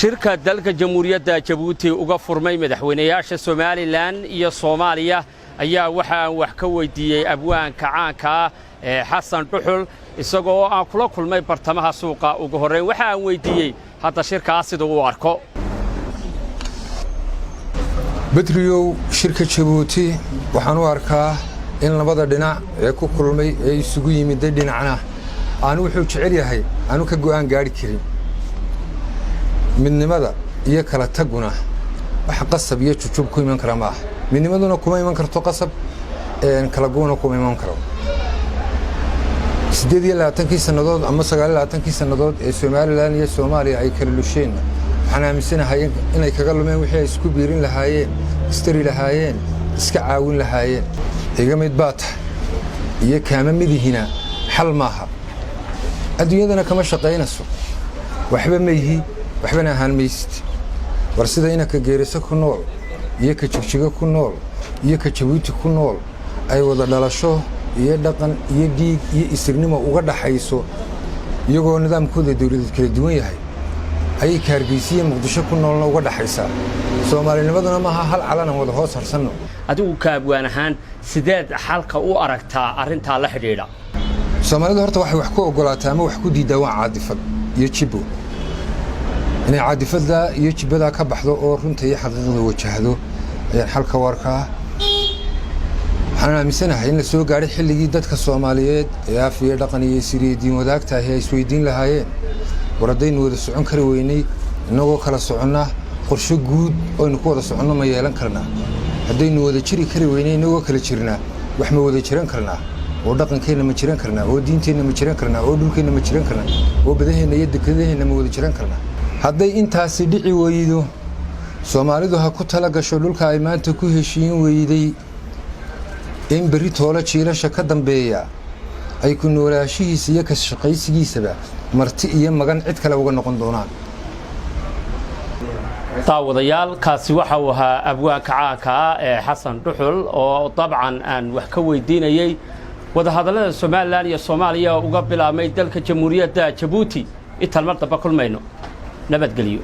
Shirka dalka Jamhuuriyadda Jabuuti uga furmay madaxweynayaasha Somaliland iyo Soomaaliya ayaa waxa aan wax ka weyddiiyey abwaanka caanka ah ee Xasan Dhuxul, isagoo aan kula kulmay bartamaha suuqa. Ugu horrayn waxa aan weyddiiyey hadda shirkaas sida uu arko. Bedriyow, shirka Jabuuti waxaan u arkaa in labada dhinac ee ku kulmay ee isugu yimiday dhinacna aanu wuxuu jecel yahay aanu ka go'aan gaadhi karin. Midnimada iyo kala taguna wax qasab iyo jujub ku iman kara ma aha. Midnimaduna kuma iman karto qasab, kala gu'una kuma iman karo. 28-kii sannadood ama 29-kii sannadood ee Somaliland iyo Soomaaliya ay kala lusheenna, waxaan aaminsanahay inay kaga lumeen wixii ay isku biirin lahaayeen, istari lahaayeen, iska caawin lahaayeen. Iga mid baa tahay iyo kaama midihina xal maaha, adduunyadana kama shaqaynayso. Waxba mayhi, waxbana ahaan maysid. War sida inanka Geeriso ku nool iyo ka Jigjigo ku nool iyo ka Jabuuti ku nool ay wada dhalasho iyo dhaqan iyo dhiig iyo isirnimo uga dhaxayso, iyagoo nidaamkooda dawladeed kala duwan yahay, ayay ka Hargeysiya Muqdisho ku noolna uga dhaxaysaa. Soomaalinimaduna maaha hal calanan wada hoos harsanno. Adigu ka abwaan ahaan, sideed xalka u aragtaa arrintaa la xidhiidha? Soomaalidu horta waxay wax ku oggolaataa ama wax ku diiddaa waa caadifad iyo jibbo. Inay caadifadda iyo jibbadaa ka baxdo oo runta iyo xaqiiqda wajahdo ayaan xalka u arkaa. Waxaan aaminsanahay in la soo gaadhay xilligii dadka Soomaaliyeed ee af iyo dhaqan iyo isir iyo diin wadaagta ahi ay isweydiin lahaayeen: war haddaynu wada socon kari weynay innagoo kala soconna, qorshe guud oynu ku wada soconno ma yeelan karnaa? Haddaynu wada jiri kari weynay innagoo kala jirnaa, wax ma wada jiran karnaa? Oo dhaqankeenna ma jiran karnaa? Oo diinteenna ma jiran karnaa? Oo dhulkeenna ma jiran karnaa? Oo badaheenna iyo dekadaheenna ma wada jiran karnaa? Hadday intaasi dhici weydo, Soomaalidu ha ku tala gasho dhulka ay maanta ku heshiin weyday in berri toolo jiilasha ka dambeeya ay ku noolaashihiisa iyo ka shaqaysigiisaba marti iyo magan cid kale uga noqon doonaan. Daawadayaal, kaasi waxa uu ahaa abwaanka caanka ah ee Xasan Dhuxul, oo dabcan aan wax ka weydiinayey wadahadallada Somaliland iyo Soomaaliya uga bilaabmay dalka Jamhuuriyadda Jabuuti. Intaan mar damba kulmayno, nabadgelyo.